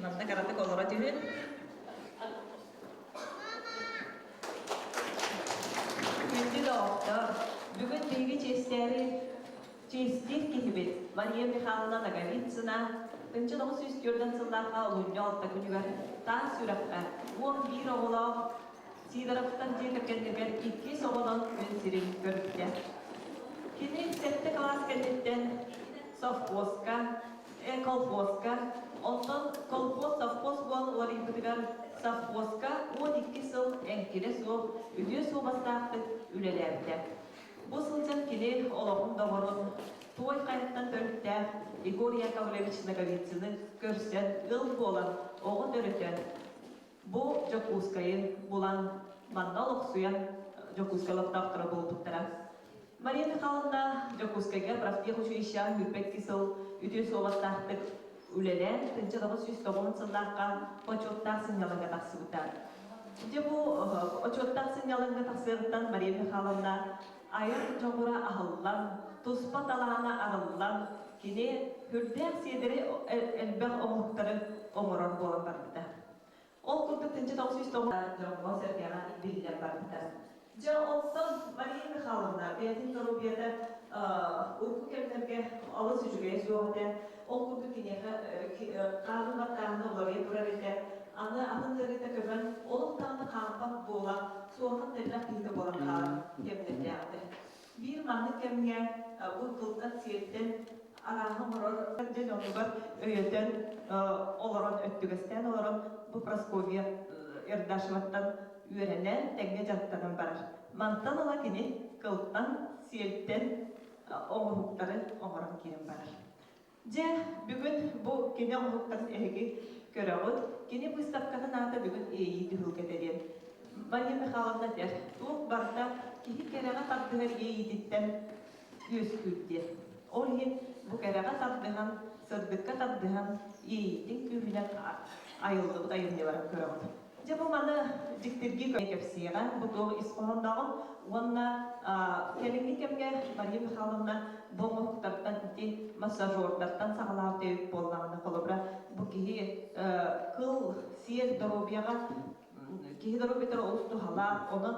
Манна кыратык олоро түһүн. Күндү доҕоттор, бүгүн биһиги чиэстээри чиэстиир киһибит Мария Михайловна Ноговицына 1904 сыллаахха олунньу алта күнүгэр таас үрэххэ 11 оҕолоох Сидоровтар дьиэ кэргэннэригэр иккис оҕонон күн сирин көрбүтэ. Кини сэттэ кылаас кэнниттэн совхозка, колхозка, онтон колхоз совхоз буолан уларыйбытыгар совхозка 12 сыл эҥкилэ суох үтүө суобастаахтык үлэлээбитэ. Бу сылдьан кини олоҕун доҕорун Туой Хайаттан төрүттээх Егор Яковлевич Ноговицыны көрсөн ыал буолан оҕо төрөтөн Бу Дьокуускайы булан, манна олохсуйан Дьокуускай олохтоохторо буолбуттара. Мария Михайловна Дьокуускайга профтех училищеҕа сүүрбэкки сыл үтүө суобастаахтык үлэлээн, 1990 сыллаахха бочуоттаах сынньалаҥҥа тахсыбыта. Дьэ бу отчуоттаах сынньалаҥҥа тахсыаҕыттан Мария Михайловна айар дьоҕура аһыллан, туспа талаана арыллан, кини сүрдээх сиэдэрэй элбэх оҥоһуктары оҥорор буолан барбыта. Ол курдук тынчы 909 дьоҥҥо-сэргэҕэ биллэн барбыта. Дьэ, онтон Мария Михайловна бэйэтин доруобуйата урукку кэмнэргэ олус үчүгэйэ суох этэ. Ол курдук киниэхэ хаанын баттааһына уларыйа турар этэ. Аны атын ыарыыта көбөн, олох даҕаны хаампат буола, суоһун тэллэх киһитэ буолан хаалар кэмнэрдээх этэ. Биир маннык кэмҥэ бу тылтан-сиэртэн арааһы оҥорор дьон оннугар өйөтөн олорон, өттүгэстээн олорон бу Прасковья Эрдашеваттан үөрэнэн, тэҥҥэ дьарыктанан барар. Мантан ыла кини кылтан, сиэлтэн оҥоһуктары оҥорон киирэн барар. Дьэ, бүгүн бу кини оҥоһуктарын эһиги көрөҕүт. Кини быыстапкатын аата бүгүн Иэйии түһүлгэтэ диэн. Мария Михайловна этэр, туох барыта киһи кэрэҕэ тардыһар иэйиититтэн үөскүүр диэн. Ол иһин бу кэрэҕэ тардыһан, сырдыкка тардыһан иэйиитин күүһүнэн айыллыбыт айымньыларын көрөҕүт. Дьэ бу маны дьиктиргии кэпсиэҕэ, бу туох ис хоһооннооҕун уонна кэлиҥҥи кэмҥэ Мария Михайловна бу оҥоһуктартан ити массажердартан саҕалаабыт эбит буоллаҕына, холобура, бу киһи кыл, сиэр доруобуйаҕа киһи доруобуйатыгар олус туһалаах, онон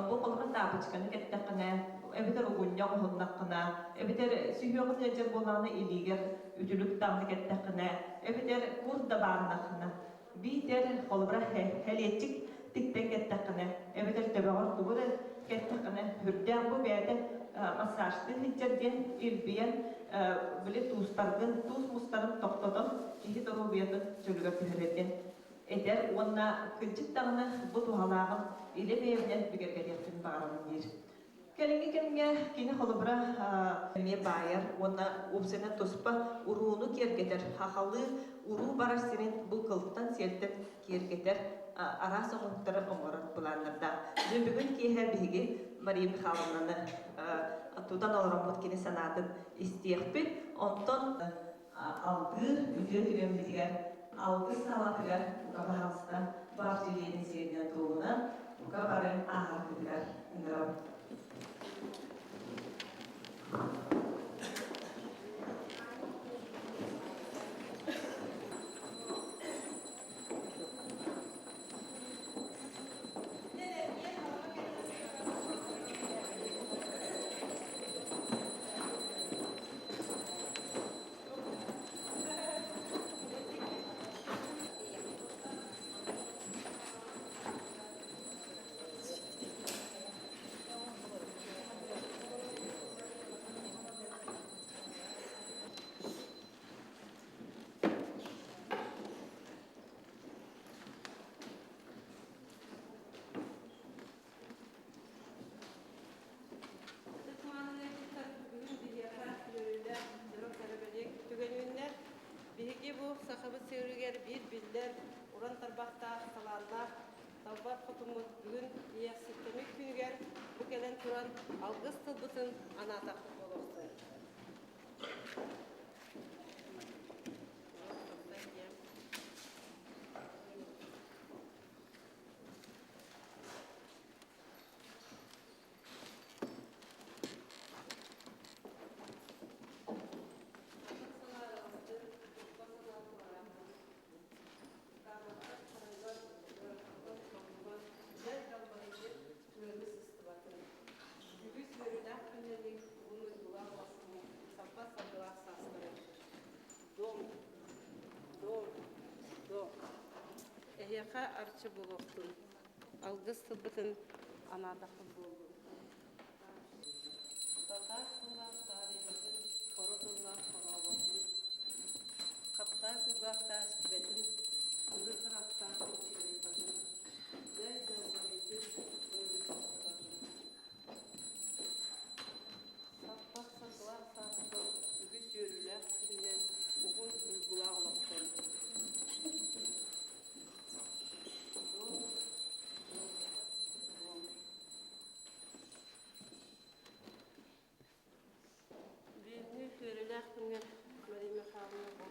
бу холобура таапочканы кэттэххинэ, эбэтэр угунньах уһуннаххына, эбэтэр сүһүөҕүн ыалдьар буоллаҕына илиигэр үтүлүк даҕаны кэттэххинэ, эбэтэр кур да бааннаххына, Биитэр, холобура, кэлиэччик тиктэн кэттэххинэ, эбэтэр төбөҕөр тугу эрэ кэттэххинэ, үрдээх бу бэйэтэ массажтыы сылдьар диэн илбийэн, били туустаргын, туус мустарын тохтотон киһи доруобуйатын чөлүгэр түһэрэр диэн этэр уонна кырдьык даҕаны бу туһалааҕын илэ бэйэбинэн бигэргэтиэхпин баҕарабын диир. Кэлиҥҥи кэмҥэ кини холобура эмиэ баайар уонна уопсайынан туспа урууну киэргэтэр, хахалыы уруу барар сирин бу кылтан-сиэлтэн киэргэтэр араас оҥоһуктары оҥорор былааннардаах. Дьэ бүгүн киэһэ биһиги Мария Михайловнаны тутан олороммут кини санаатын истиэхпит. Онтон алгыыр үтүө түгэммитигэр алгыс саалатыгар бука баһаалыста баар дьириэни сиэринэн туолунан бука бары ааһаргытыгар ыҥырабыт. Далбар Хотуммут бүгүн Ийэхситтэммит күнүгэр бу кэлэн туран алгыс тылбытын анаатахпыт буолуохтун. Үгүс үөрүүлээх күннэри уһун уйгулаах олохтуу саппат саргылаах саастары Дом, дом, дом. Эһиэхэ арчы буолуохтун, алгыс тылбытын анаатахпыт буоллун. Татаар тыллаах таарыйбатын, хоро тыллаах хорооботун, хаптаах кулгаахтаах истибэтин, ылы харахтаах инчигирийбатын, дьай дьалбарыйдын, ыарыы сыстыбатын. Саппах саргылаах сааскы үгүс үөрүүлээх күнүнэн уһун уйгулаах олохтон. Дом, дом, дом. Бүгүҥҥү үөрүүлээх күҥҥэр Мария Михайловна бу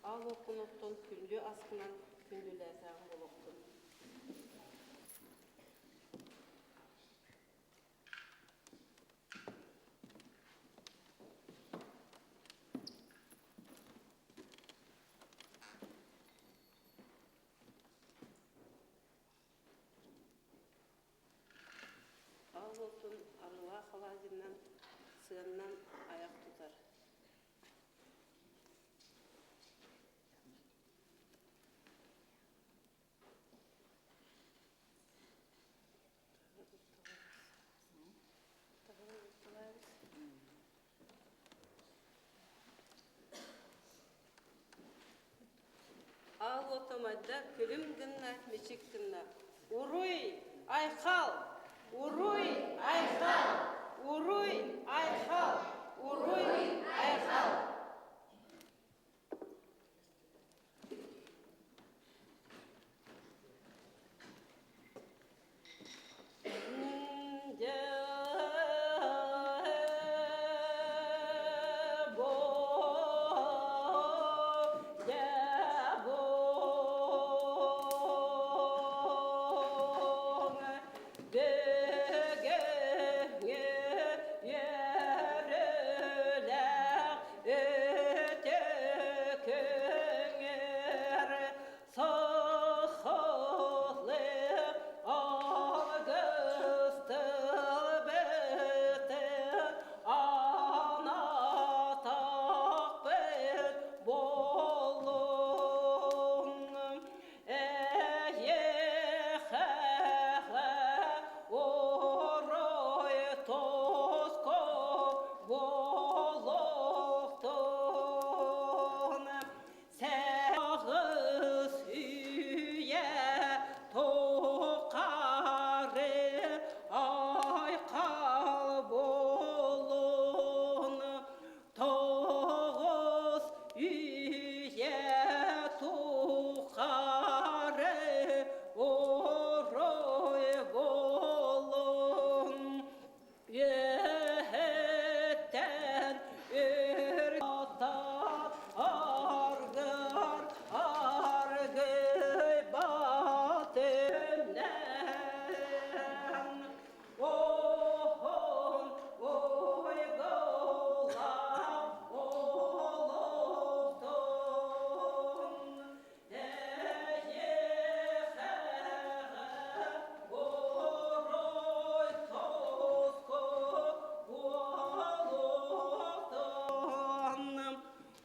аал уоккун оттон күндү аскынан күндүлээтэҕиҥ буолуохтун. Аал уотун арыылаах алаадьынан, сыаннан айах тутар. Аал уота күлүм гынна, мичик гынна. Уруй, айхал! Уруй, айхал! Уруй, айхал! Уруй, айхал!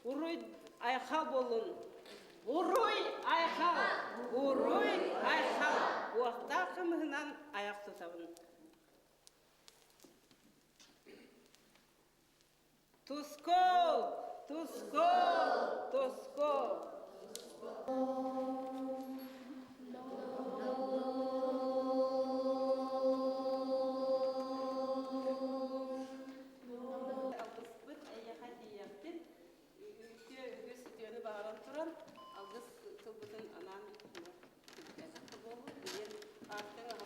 Уруй айхал болун. Уруй айхал! Уруй айхал! Уохтаах кымыһынан аяқ тутабын. Туско! Туско! Туско! Алгыспыт эйиэхэ тиийиэхтин, үтүө үгүс үтүөнү баҕаран туран, алгыс тылбытын анаан буоллун, диэн ааттыҥ.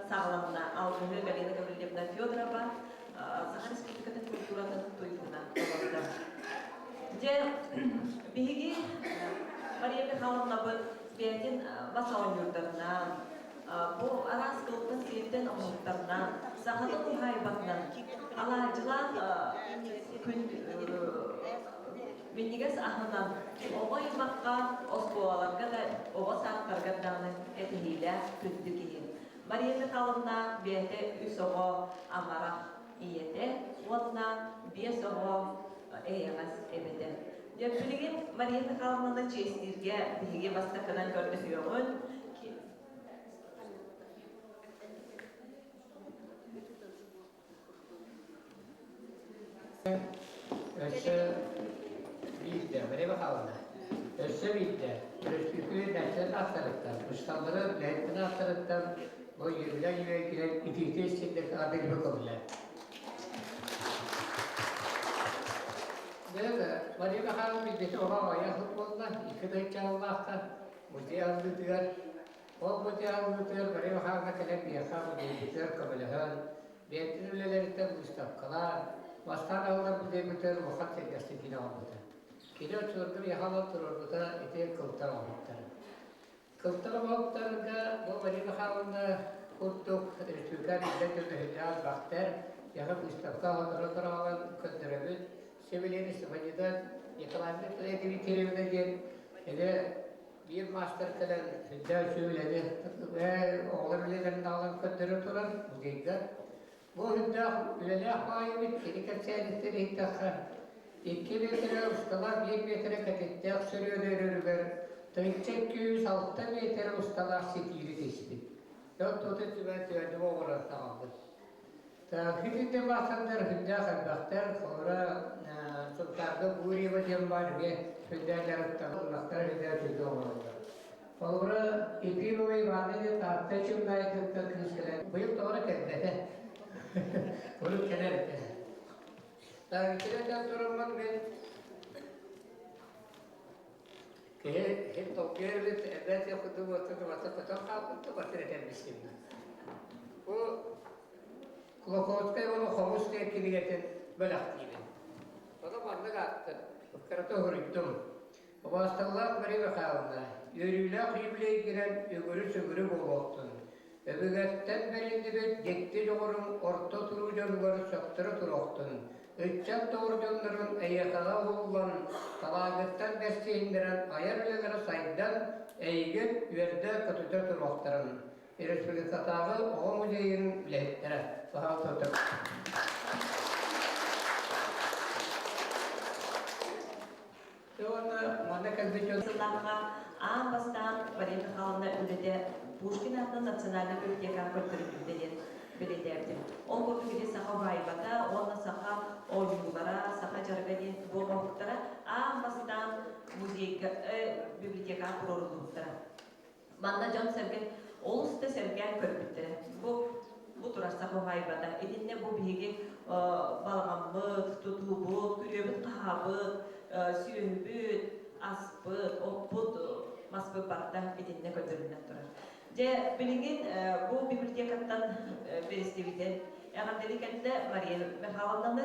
Саҕаланна алгыһы Галина Гаврильевна Федорова Саха Республикатын культуратын туйгуна толордо. Дьэ, биһиги Мария Михайловнабыт бэйэтин бас оонньуурдарынан, бу араас кылтан сиэртэн оҥоһуктарынан, сахатын уһаайбатынан алаадьылаах күн минньигэс аһынан оҕо аймахха, оскуолаларга да, оҕо саадтарыгар даҕаны кэтэһиилээх күндү киһи. Мария Михайловна бэйэтэ үс оҕо амарах ийэтэ уонна биэс оҕо эйэҕэс эбэтэ. Дьэ, билигин Мария Михайловнаны чиэстииргэ биһиги бастакынан көрдөһүөҕүн. Өссө биирдэ, Мария Михайловна, өссө биирдэ өрөспүүбүлүкэ нэһилиэктэрин ааттарыттан, учууталлары үлэһиттэрин ааттарыттан бу юбилей юбилей итиитэ истинник аныгы көмүлэ. Дьэ, Мария Михайловна билбити оҕо аҕыйах буолла, икки тыһыынчалаахха музей аллыытыгар. Ол музей аллыытыгар Мария Михайловна кэлэн биһиэхэ музейбытыгар көмөлөһөн, бэйэтин үлэлэриттэн быыстапкалаан, бастаан аһыллар музейбытыгар улахан сэргэхситиини оҥорбута. Кини оччолорго биһиэхэ олорон туруорбута ити кылтан оҥоһуктара. Кылтан оҥоһуктарга бу Мария Михайловна курдук республика биллэр дьон бахтар, биһиэхэ выставка оҥоторо көрдөрөбүт. Сибилигин Степанида Николаевна Дмитриевна диэн эгэ биир маастар кэлэн сүрдээх үчүгэй үлэни оҕолор үлэлэрин аҕалан көрдөрө турар музейга. Бу сүрдээх үлэлээх баайыбыт кини кэпсээниттэн иһиттэххэ, 2 миэтэрэ усталаах 1 миэтэрэ кэтиттээх сөрүөнү өрөрүгэр 1206 миэтэрэ усталаах ситиини тиспит. Дьон туту түбэ түөрдүбэ оҥорон таҕалбыт. Итинтэ баахтаннар сүрдээх элбэхтэр. Холобура, Сунтаарга Гурьева диэн баар эмиэ сүрдээх дьарыктанар, ынахтара сүрдээх үчүгэй оҥороллор. Холобура, Ефимова Ивановна диэн Таатта Чымнаайытыттан кыыс кэлэн, быйыл тоҕо эрэ кэлбэтэ. Урут кэлэр этэ. Итинэн тураммын мин киһи иһин толкуйар эбит, эбээт курдук уоттан көтөн хаалбыт да батыр этэн бистим. Бу Кулаковскай уонна Хомус диэн кинигэтин бэлэхтиибин. Ону маннык ааттын, кырата уһуруйдум. Убаасталлаах Мария Михайловна, үөрүүлээх юбилейгинэн үгүрү-сүгүрү буолуохтун. Өбүгэттэн бэриллибит дьикти дьоҕуруҥ орто туруу дьонугар сөхтөрө туруохтун. Ыччат доҕор дьоннорун эйиэхэҕэ уһуллан, талааҥҥыттан бэрсиһиннэрэн айар үлэлэрэ сайдан, эйигин үөрдэ-көтүтэ туруохтарын. Республикатааҕы оҕо музейын үлэһиттэрэ. Пожалуйста. Уонна манна кэлбит дьон Сыллаахха аан бастаан Мария Михайловна үлэтэ Пушкин аатынан национальнай библиотекаҕа көрдөрүллүбүтэ диэн бэлиэтээбитим. Ол курдук ити саха уһаайбата уонна саха оонньуулара, саха дьарыга диэн бу оҥоһуктара аан бастаан музейга, библиотекаҕа туруоруллубуттара. Манна дьон-сэргэ олус да сэргээн көрбүттэрэ. Бу турар саха уһаайбата. Итиннэ бу биһиги балаҕаммыт, тутуубут, күрүөбүт-хаһаабыт, сүөһүбүт, аспыт, оппут, маспыт барыта итиннэ көрдөрүллэн турар. Дьэ, билигин бу библиотекаттан бэрэстэбиитэл эҕэрдэлии кэллэ Мария Михайловнаны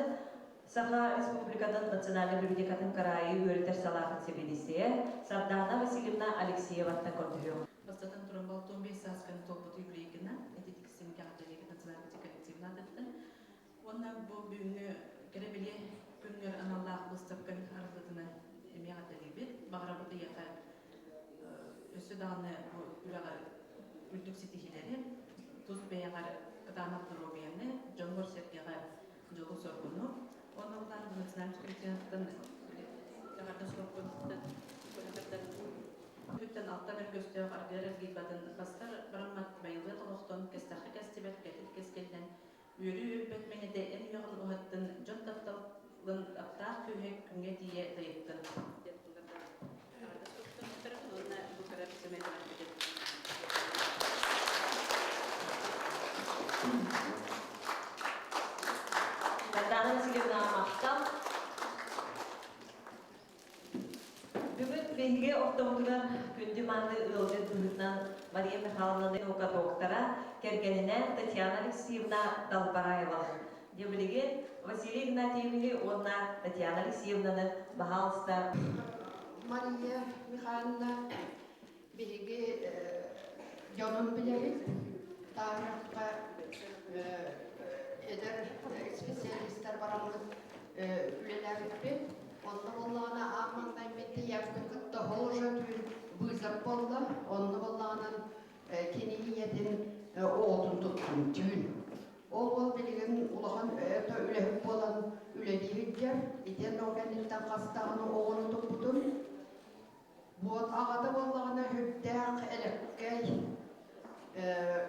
Саха Республикатын национальнай библиотекатын кыраайы үөрэтэр салаатын сэбиэдиссэйэ Сардаана Васильевна Алексееваттан көрдөһүөх. Бастатан туран 65 саасканы туолбут юбилейгына ити тиксин кэҕэрдэлиэбит национальный коллективын аатыттан уонна бу бүгүҥҥү кэрэ бэлиэ күҥҥэр аналлаах быыстапкаҥ арыллыытынан эмиэ эҕэрдэлиибит. Баҕарабыт эйиэхэ өссө даҕаны бу үлэҕэр үрдүк ситиһиилэри, тус бэйэҕэр кытаанах доруобуйаны, дьоҥҥор-сэргэҕэр дьолу-соргуну уонна улахан национальнай коллективтан эҕэрдэ сурукпуттан Күттэн алтан өргөстөөх аргыар эргийбатын бастар бараммат байылыат олохтон кэстэххэ кэстибэт кэтит кэскиллэн үөрүү үөрбэт мэҥэтэ эн үөҕүн уһаттын дьон тапталын аптаах күүһэ күҥҥэ тиийэ дайыттын диэн эҕэрдэ суруктарын уонна бу кыра сэмэй бэлэхпитин Сардаана Васильевна махтал. Бүгүн биһиги ортобутугар күндү мааны ыалдьыт быһыытынан Мария Михайловна наука доктора, кэргэнинээн Татьяна Алексеевна Далбараева. Дьэ билигин Василий Игнатьевиһы уонна Татьяна Алексеевнаны баһаалыста. Мария Михайловна биһиги дьонун билэбит. Таарыахха эдэр специалистар бараммыт үлэлээбиппит. Онно буоллаҕына аан маҥнай мин тиийээппин кытта уже түүн быысап буолла. Онно буоллаҕынан кини ийэтин оҕотун туттум түүн. Ол уол билигин улахан үлэһит буолан үлэлии сылдьар. Итиэннэ ол кэнниттэн хас даҕаны оҕону туппутум. Буот аҕата буоллаҕына сүрдээх элэккэй,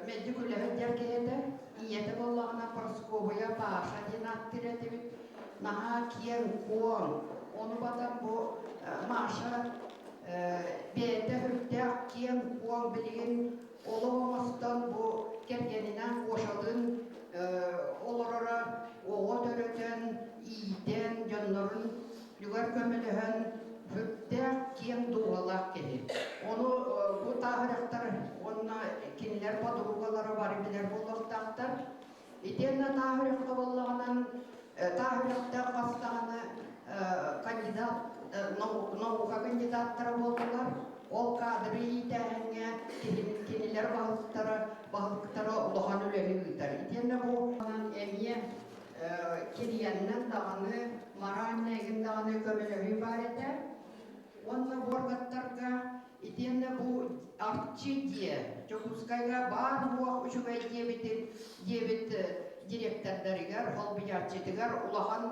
мэлдьи күлэ сылдьар киһи этэ. Ийэтэ буоллаҕына Парасковая Паша диэн ааттыыр этибит. Наһаа киэҥ-куоҥ. Ону батан бу Маша бэйэтэ сүрдээх киэҥ-куоҥ билигин олох оҥостон бу кэргэнинээн Гошалыын олороро, оҕо төрөтөн, иитэн, дьоннорун Югар көмөлөһөн сүрдээх киэҥ дууһалаах киһи. Ону бу тааһырахтар уонна кинилэр подругалара бары билэр буолуохтаахтар. Итиэннэ тааһырахха буоллаҕынан тааһырахтаах хас даҕаны кандидат наука кандидаттара буоллулар. Ол кадры иитээһиҥҥэ кинилэр баһылыктара баһылыктара улахан үлэни ыытар. Итиэннэ бу эмиэ Кириэннэн даҕаны, моральнайгын даҕаны көмөлөһүү баар этэ. Уонна буоргаттарга итиэннэ бу Арчы дьиэ Дьокуускайга баар уох үчүгэй диэбитин диэбит директордарыгар, холбуйааччытыгар улахан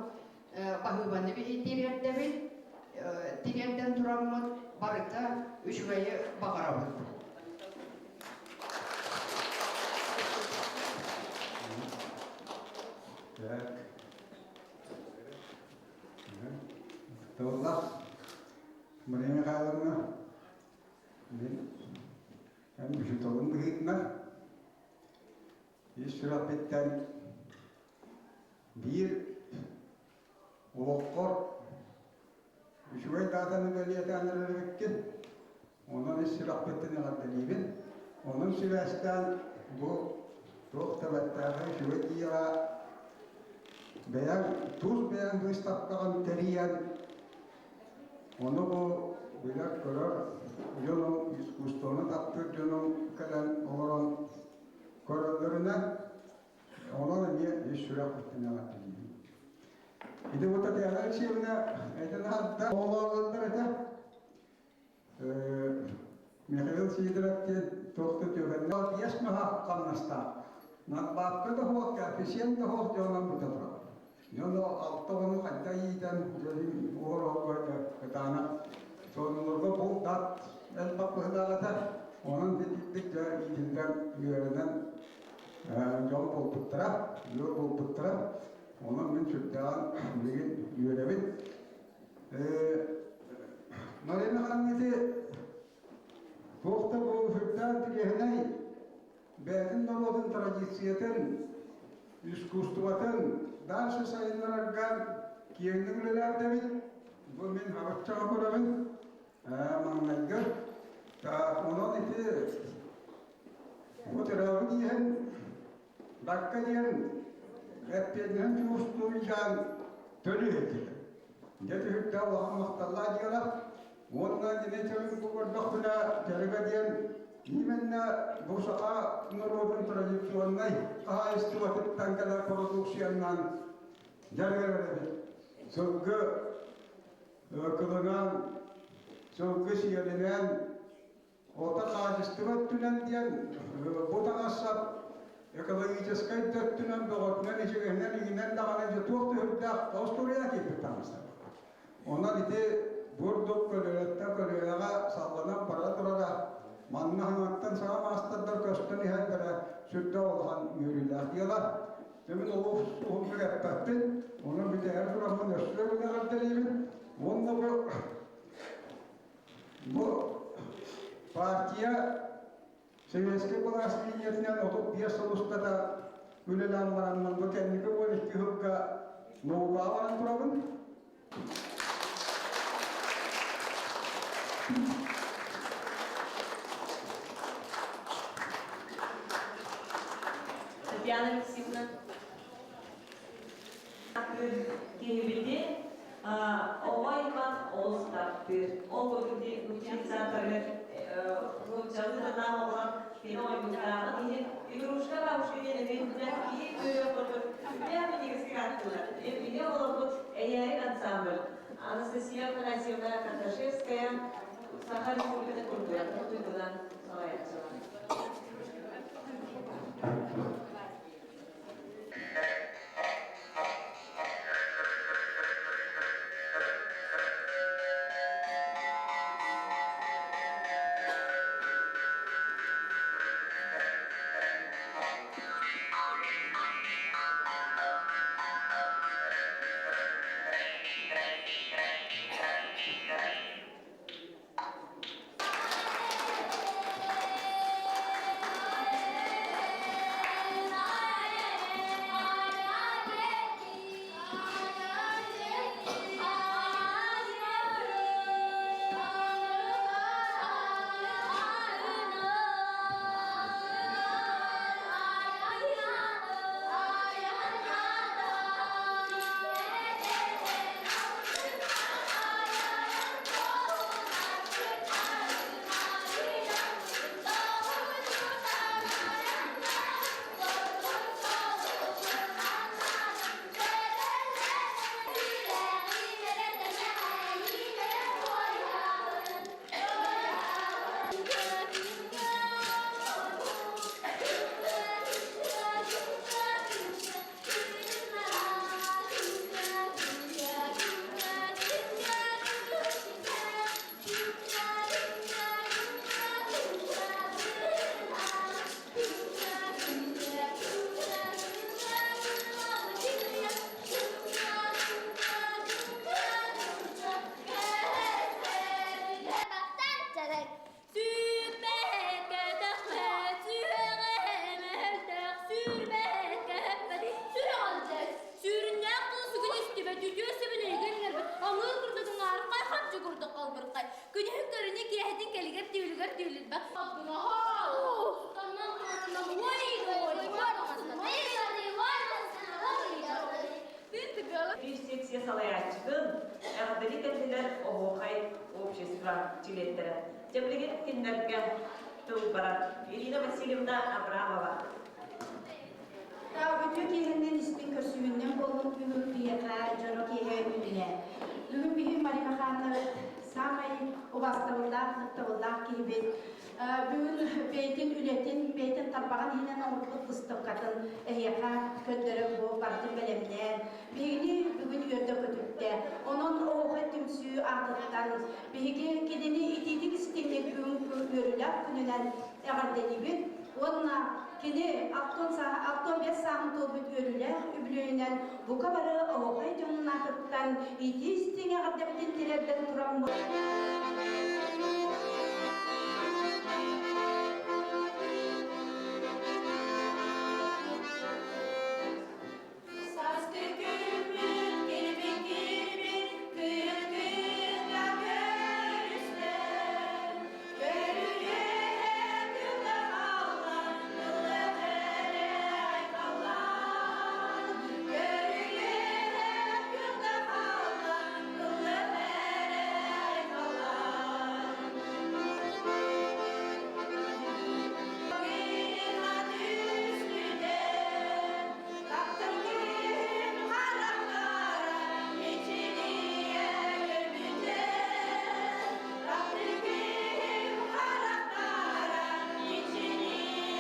баһыыбаны тириэрдэбит. Тириэрдэн тураммыт барыта үчүгэйи баҕарабыт. Так. Тыллах Мария Михайловна, мин эн учууталым быһыытынан ис сүрэхпиттэн биир олоххор үчүгэй даатаны бэлиэтээн эрэр эбиккин. Онон ис сүрэхпиттэн эҕэрдэлиибин. Онон сибээстээн бу туох да бэртээхэй үчүгэй дьиэҕэ бэйэҥ тус бэйэҥ быыстапкаҕын тэрийэн ону бу билэр-көрөр дьонуҥ, искусствоны таптыыр дьонуҥ кэлэн олорон көрөллөрүнэн Онон эмиэ ис сүрэхпиттэн эҕэрдэлиибин. Ити бу Татьяна Алексеевна этэн аһарда оҕолооллор этэ. Михаил Сидоров диэн туох да түгэннэ биэс маһа хамнастаах. Надбавка да суох, коэффициент да суох дьонон бута турар. Дьоно алта оҕону хайда иитэн, уһор кытаанах сонуннарга бул-дат элбэх быһыылаах этэ. Онон итинник дьэ иитиллэн, үөрэнэн дьон буолбуттара, ыал буолбуттара. Онон мин сүрдээҕин билигин үөрэбин. Мария Михайловна ити туох да бу сүрдээх интириэһинэй бэйэтин норуотун традициятын, искусствотын дальше сайыннарарга киэҥник үлэлээбит. Бу мин хабаччаҕа көрөбүн. Маҥнайгы. Онон ити бу төрөөбүт иһэн Дакка диэн эппиэтинэһин чуустуйдаан төлүү этилэр. Дьэ түһүктээх улахан махталлаах дьыала. Уонна кини чөлүн бу көрдөхпүнэ дьарыга диэн именно бу саха норуотун традиционнай хаһаайыстыбатыттан кэлэр продукциянан дьарыгырар эбит. Сылгы кылынан, сылгы сиэлинэн Ото хаачыстыба өттүнэн диэн бу таҥас-сап экологическай да өттүнэн бөҕөтүнэн ичигэһинэн иҥинэн даҕаны дьэ туох түһүрдээх остуоруйа киирбит таҥастар. Онон ити бурдук көлүөнэттэн көлүөнэҕэ салланан бара турара манна хаҥаттан саҥа маастардар көстөн иһэллэрэ сүрдээх улахан үөрүүлээх дьыала. Дьэ мин олус уһуннук эппэппин, онон бүтэһэр тураммын өссө эҕэрдэлиибин. Уонна бу Бу партия Советскай былаас линиятынан 35 сыл устата үлэлээн бараммын бу кэнники 12 сылга наукаҕа баран турабын. Татьяна Алексеевна. Киһибити оҕо аймах олус таптыыр. Ол курдук учительницаларыгар нууччалыы санаан оҕолор кини оонньуктааҕын иһин игрушка бабушка диэн эмиэ киһи көрүөх курдук сүрдээх минньигэстик ааттыыллар. Биһиги оҕолорбут Эйээрик ансамбль Анастасия Афанасьевна Кардашевская Саха Республикатын культуратын туйгунан салайааччылар. Биир секция салайааччытын эҕэрдэли кэллилэр оһуохай общество чилиэттэрэ. Дьэ билигин кинилэргэ тыл барар. Ирина Васильевна Абрамова. Бүтүө киэһэннэн истиҥ көрсүһүннэн буоллун бүгүн биһиэхэ дьоро киэһэ үүннэ. Бүгүн биһи Мария Михайловна саамай убаастабыллаах, ытыктабыллаах киһибит. Бүгүн бэйэтин үлэтин, бэйэтин тарбаҕын иһинэн оҥорбут выставкатын эһиэхэ көрдөрө бу барытын бэлэмнээн, биһигини бүгүн үөрдэ көтүттэ. Онон Оһуохай түмсүү аатыттан биһиги кинини итиитик истиҥник бүгүҥкү үөрүүлээх күнүнэн эҕэрдэлиибит уонна кини 65 сааһын туолбут үөрүүлээх үбүлүөйүнэн бука бары Оһуохай дьонун аатыттан итии истиҥ эҕэрдэбитин тириэрдэн тураммыт. Сааскы күммүт килбик килбик кыһын кытта көрүстэ. Көрүлүөһэ күлэ хаалла, ыллык эрэ айхаллаан. Көрүлүөһэ күлэ хаалла, ыллык эрэ айхаллаан. Гына түстүдэ, таптыргын харахтара мичилийэ өлбүтэ. Таптыргын харахтара мичилийэ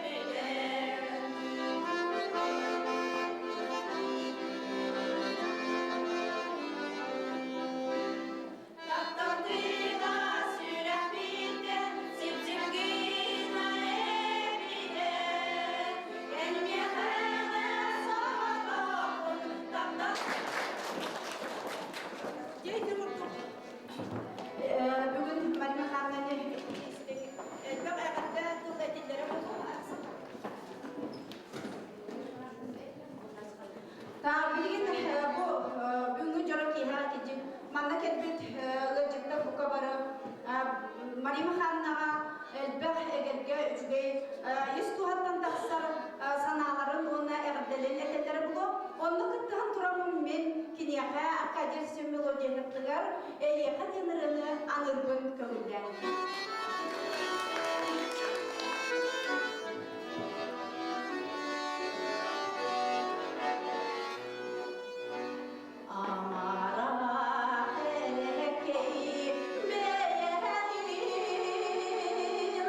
өлбүтэ. Тапталтыга сүрэхпиттэн сип-сип гына эппитэ. Эн миэхэ соҕотохпун таптал Дети курдук бүгүн Марина Михайловнаны истик элбэх эҕэрдэ тыл этиллэрэ буолуо. Билигин бу бүгүҥҥү дьоро киэһэ кидьик манна кэлбит ыалдьыттар бука бары Мария Михайловнаҕа элбэх эгэлгэ үчүгэй ис туһаттан тахсар санаа. Эйиэхэ диэн ырыаны анырбын көҥүллээн. Амарах элэккэй бэйэҕин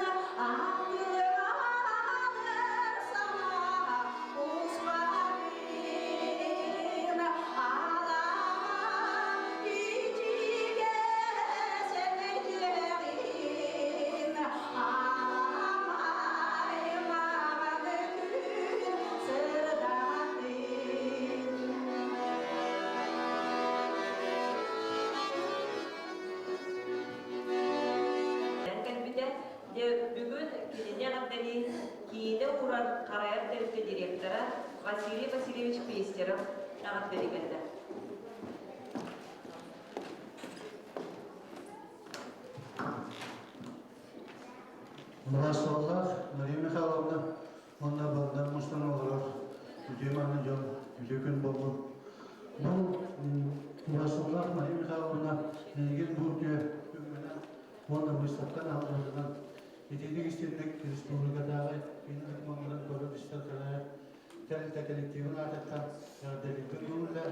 атыралар саҥа успатын алаһан ичигэ сэнэйдиэҕин аламай маҕан күн сырдатын. Кэлбитэ. Дьэ, бүгүн кинини эҕэрдэлии киинэ уурар харайар тэрилтэ директора Василий Васильевич Пестеров эҕэрдэлии кэллэ. Мылассаллаах Мария Михайловна уонна бандан мустан олорор үтүө мааны дьон үтүө күн буоллун. Бу Мылассаллаах Мария Михайловна эйигин бу үтүө күҥҥүнэн уонна быыстапкан аһыллыбытынан итиитик истинник республикатааҕы киин докумуоннарын көрөр-истэр кэлээр тэрилтэ коллективын аатыттан эҕэрдэлиирбин көҥүллээ.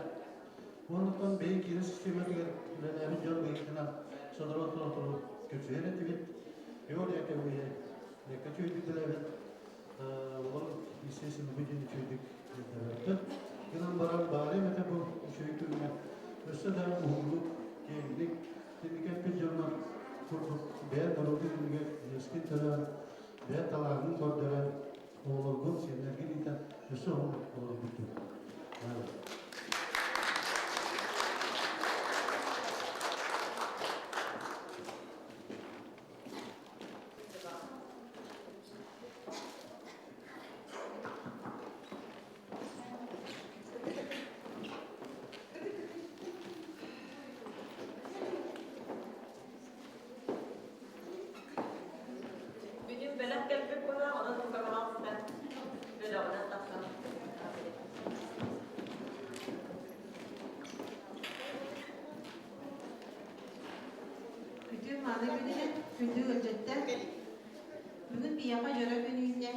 Оннуттан биһиги киинэ систиэмэтигэр үлэлээбит дьон быһыытынан сотору-сотору көрсүһэр этибит. Егор Яковлевич бэккэ үчүгэйдик билэбит. Олор естественно бүтүн үчүгэйдик өйдөбөттөр. Гынан баран баары эмэтэ бу үчүгэй күҥҥэ өссө да уһуннук, киэҥник кинигэ эппит дьоннор курдук бэйэ норуотун иннигэр иэскин төлөөн, бэйэ талааҥҥын көрдөрөн, оҕолоргун, сиэннэргин иитэн өссө уһуннук олорбуттун. Бүгүн бэлэх кэлбит буолан, онон туга пожалуйста, бөлөҕүнэн тахсан. Күтү мааны күнүнэн, күндү ыалдьыттар. Бүгүн биһиэхэ дьоро күн үүннэ.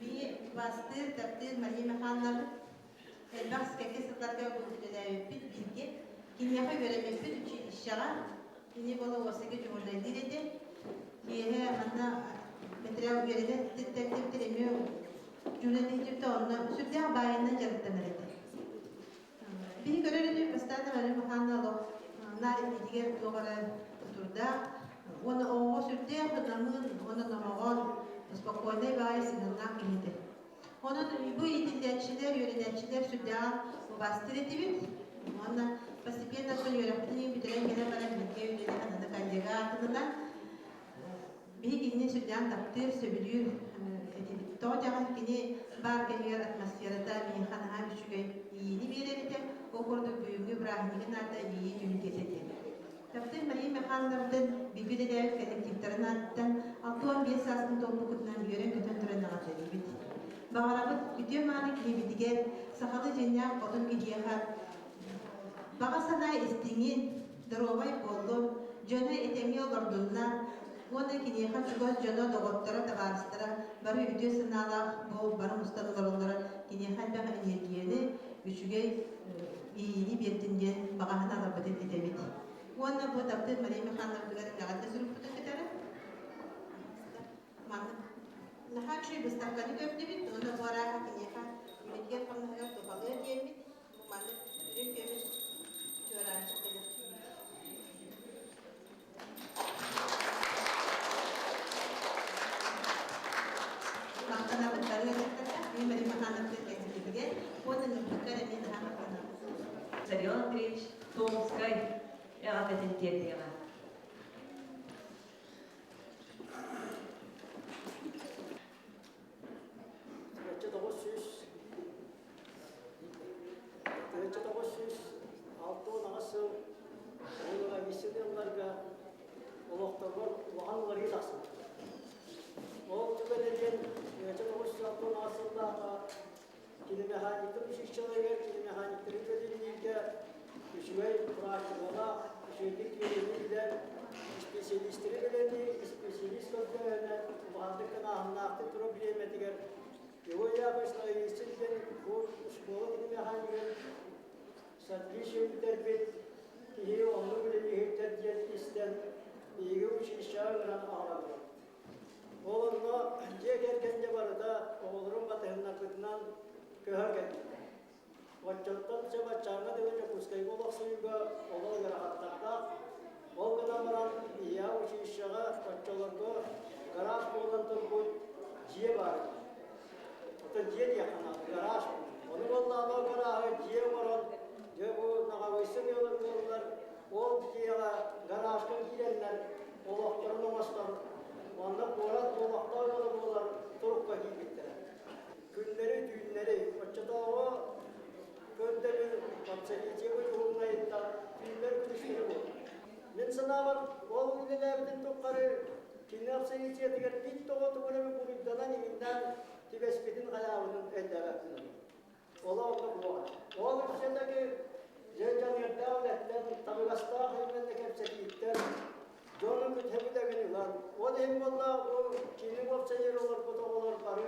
Бии бастыыр, таптыыр Мария Михайловна элбэх кэккэ сылларга үлэлээбиппит бииргэ. Киниэхэ үөрэммиппит училищеҕа. Кини буола уопсайга дьуһуурдайдыыр этэ. Киэһэ манна материал үөрэтэн титтэртибитин эмиэ дьуһуурдайдыыр онно сүрдээх баайынан дьарыктанар этэ. Биһи көрөр этибит бастаан Мария Михайловна олох наар илиитигэр туох эрэ тутурдаах уонна оҕоҕо сүрдээх намыын уонна номоҕон, спокойнай баайы сыһыаннаах киһи этэ. Онон бу иитиллээччилэр, үөрэнээччилэр сүрдээҕин убаастыыр этибит. Уонна постепенно үөрэхпитин бүтэрэн кэлэн баран бииргэ үлэлэһэн аны коллега аатынан биһи кинини сүрдээх таптыыр, сөбүлүүр этибит. Тоҕо диэҕин кини баар кэмигэр атмосферата миэхэ наһаа үчүгэй иэйиини биэрэр этэ. Ол курдук бүгүҥҥү бырааһынньыгын аата Иэйии түһүлгэтэ диэн. Таптыыр Мария Михайловнабытын бииргэ үлэлээбит коллективтарын ааттан 65 сааспын туолбуккутунан үөрэн-көтөн туран эҕэрдэлиибит. Баҕарабыт үтүө-мааны киһибитигэр сахалыы дьиҥнээх хотун киһиэхэ баҕа санаа истиҥин, доруобай буоллун, дьоно этэҥҥэ олордуннар уонна киниэхэ чугас дьоно, доҕотторо, табаарыстара бары үтүө санаалаах бу бары мустан олороллоро киниэхэ элбэх эниэргийэни, үчүгэй иэйиини биэрдин диэн баҕаһын аларбытын этэбит. Уонна бу таптыыр Мария Михайловнатыгар эҕэрдэ сурукпутун кытары маннык наһаа үчүгэй быыстапканы көрдүбүт уонна бу арааһа киниэхэ үлэтигэр хамнаһыгар туһалыа диэммит бу маннык үрүҥ көмүс чуораанчык бэлэхтиибит. Махтанабыт бары ыалдьыттарга, мин Мария Михайловна кэлбитигэр уонна ыҥырбыккар эмиэ наһаа махтанабыт. Сарьон Андреевич Томскай эҕэрдэтин тиэрдиэҕэ. 1968 сыл уонна ыалларга олохторугар улахан уларыы тахсыбыт. Ол түгэнэ диэн 1968 сыллааҕы киномеханиктар училищеларыгар киномеханиктары үлэлииргэ үчүгэй практикалаах, үчүгэйдик үөрэнии билэр, исписэлиистэри бэлэмниир исписэлиис көрдөөһүнэ улаханнык тыҥааһыннаахтык турар бириэмэтигэр Его Яковлевич Ноговицын диэн бу школа кинимэхэнигэр Садвич бүтэрбит киһи оннук үлэлииһиктэр диэн истэн биһиги училищеҕа ыҥыран аҕалан турабыт. Ол онно дьиэ кэргэн дьэ барыта оҕолорун батыһыннарбытынан көһөн кэлбиттэр. Оччоттон чэ баччааҥҥа дылы Дьокуускайга олохсуйууга олох ыарахаттардаах. Ол гынан баран биһиэхэ училищеҕа оччолорго гараж буолан турбут дьиэ баар этэ. Оттон дьиэ диэххэ наада, гараж. Ону буоллаҕына ол гарааһы дьиэ оҥорон, дьэ бу Наҕабыйсын ыаллар ол дьиэҕэ гаражка киирэннэр олохторун оҥостон, онно куорат олохтоох ыала буолар турукка киирбиттэрэ. Күннэри, түүннэри, оччотооҕу көрдөбүл общежитиебыт уһуҥнайыттан түүннэр күнүстэри буолар. Мин санаабар, ол үлэлээбитин тухары кини общежитиетыгар биир тоҕо тугун эмэ буруйданан иҥиннээн түбэспитин хайаабытын өйдөөбөппүн. Олох оннук буолар. Ол үксэтаки дьэ дьаныардаах үлэттэн, табыгастаах именно кэпсэтииттэн дьону күтэбит ылан, ол иһин буолла бу кини уопсайыгар олорбут оҕолор бары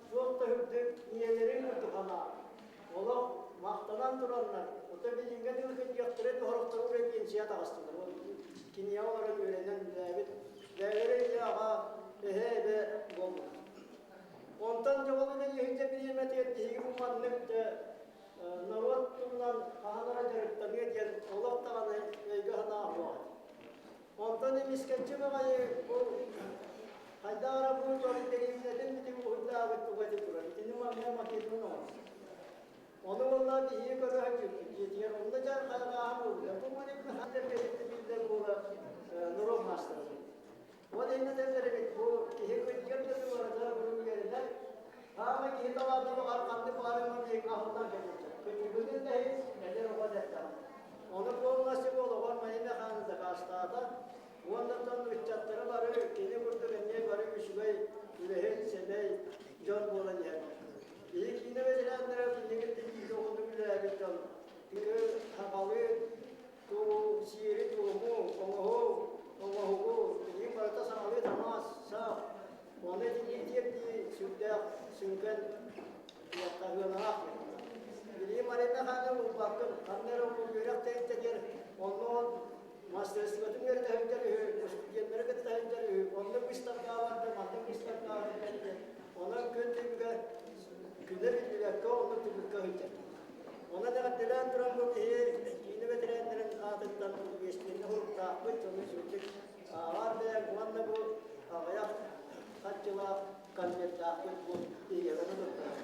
туох да үрдүк ийэлэрин курдук санаа олох махтанан тураннар, ото билиҥҥэ дылы кырдьыахтара тоһорохтору үрэ пенсия таҕыстылар. Ол киниэхэ олорон үөрэнэн үлээбит бэйэлэрэ ийэ аҕа эһэ эбэ буоллулар. Онтон дьэ ол үлэлиһинчэ бириэмэтигэр биһиги бу маннык дьэ норуот тылынан хаһан эрэ дьарыктаныа диэн олох даҕаны өйгө-санаа суоҕа. Онтон эмискэччи баҕайы бу хайдах эрэ бу дьон дэриэбинэтин бүтүн уһуйдаабыт туга ити турар. Итини манна макетын оҥорбут. Ону буолла биһиги көрө сылдьыбыт дьиэтигэр онно дьэ хайҕааһын буолбута. Бу маннык ханна биллэр буола норуот маастара. Ол иннэ этэллэр бу киһи кырдьыар да барыта үөрэнэр. Хаама киһи талаана баҕар ханнык баҕарар биһиги аһыллан кэлиэхчэ. Кырдьыгын да иһин эдэр оҕо эттэҕэ. Ону полностью олоҕор Майна хааны дакаастаата. Уонна ыччаттара бары кини курдук эмиэ бары үчүгэй, үлэһит, сэмэй дьон буолан иһэллэр. Биһи киинэ ветераннара кинигин тиийиигэ уһуннук үлэлээбит дьон. Тыгы, хабалы, туу, сиэри, туому, оҥоһу, оҥоһугу, билигин барыта саҥалыы таҥас, сап. Ону итинник тиэрдии сүрдээх сүҥкэн хаһыалаах. Билигин Марина хааны булбаккын, ханна эрэ үөрэх тэрилтэтигэр онно ол мастерствотын үөрэтэ сылдьар үһү, студеннары кытта сылдьар үһү, онно выставкаҕа барда, манна выставкаҕа барда. Онон күн түбүгэ күнэ биллибэккэ онно түбүккэ сылдьар. Онон эҕэрдэлээн туран бу киһи киинэ бэтэрээннэрин аатыттан үгэстиэннэ уруктаахпыт, дьону сүрдүк ааҕар бэйэҥ уонна бу аҕыйах харчылаах конвертаахпыт бу биһиэхэ туттарар.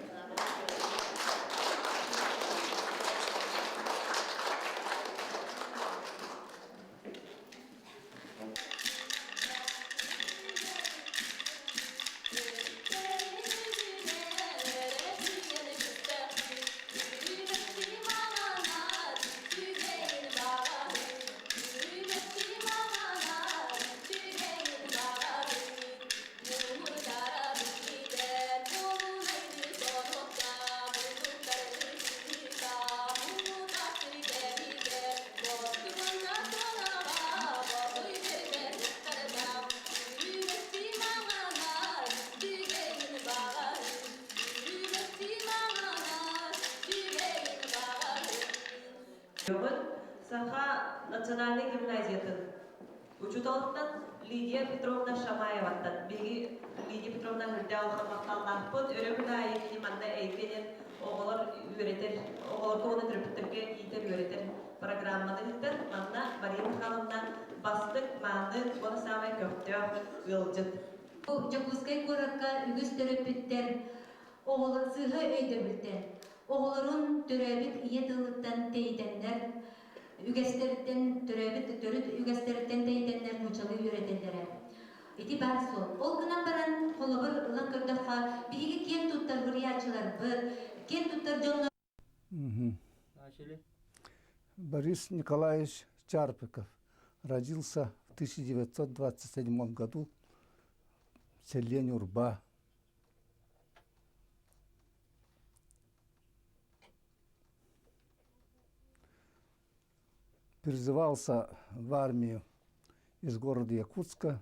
Бүгүн Саха национальнай гимназиятын учууталыттан Лидия Петровна Шамаеваттан биһиги Лидия Петровна үрдээх улахан махталлаахпыт. Өрөбүл аайы кини манна эйгэ диэн оҕолор үөрэтэр, оҕолорго уонна төрөппүттэргэ иитэр үөрэтэр программаны ыытар. Манна Мария Михайловна бастыҥ, мааны уонна саамай көхтөөх ыалдьыт. Дьокуускай куоракка үгүс төрөппүттэр оҕолор сыыһа өйдөбүлтэн, оҕолорун төрөөбүт ийэ тылыттан тэйитэннэр, үгэстэриттэн төрөөбүт төрүт үгэстэриттэн тэйитэннэр нууччалыы үөрэтэллэрэ. Ити баар суол. Ол гынан баран, холобур ылан көрдөххө, биһиги киэн туттар суруйааччыларбыт, киэн туттар дьоннор Начали. Борис Николаевич Чарпиков родился в 1927 году в селе Нюрба. Призывался в армию из города Якутска.